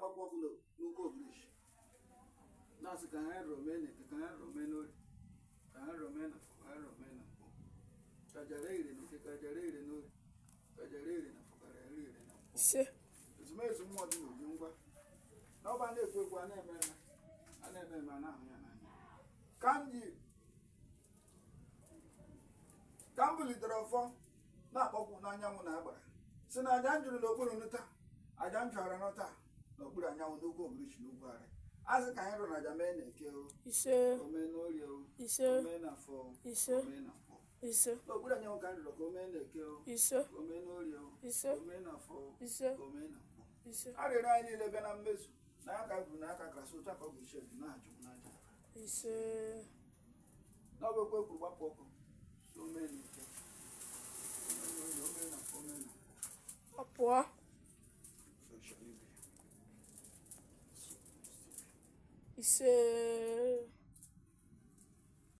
Na-akpọkwa ọkụ n'ukwu ogirishi, na-asị ka ha rụrụ mee n'eke, ka ha rụrụ mee n'orie, ka ha rụrụ mee n'afọ, ka ha rụrụ mee na nkwọ, ka jara ire n'eke, ka jara ire n'orie, ka jara ire n'afọ, ka jara ire na nkwọ. Ise. Ezumezu mmụọ dị n'obi ngwa na ọba na-ekwu ekwu, a na-eme eme, a na-eme eme, a na-ahụ ya n'anya. Ka m ji ka m bulitere ọfọ na-akpọkwu n'anyanwụ na agbara, si na aja m jụrụ n'okpuru nụta, aja m jụara nụta n'okpuru anyanwụ n'ugwu ogirishi n'ugwu arị, a sị ka anyị rụrụ aja mee na eke o, Ise. O mee n'orie o, Ise. O mee n'afọ o, Ise. O mee na nkwọ. Ise. N'okpuru anyanwụ ka anyị rụrụ ka o mee na eke o, Ise. Ka o mee n'orie o, Ise. Ka o mee n'afọ o, Ise. Ka o mee na nkwọ. Ise. Arịrịọ anyị niile bịa na mmezu na aka gwuru na aka krasị otu aka ọ ga-esi ebi n'aha Chukwu n'aja. Ise. N'ọbụ ekwe kwuru gbapụ ọkụ, so o mee na eke, o mee n'orie, o mee n'afọ, o mee na nkwọ. Ọ pụọ. So shall it be. So Ise.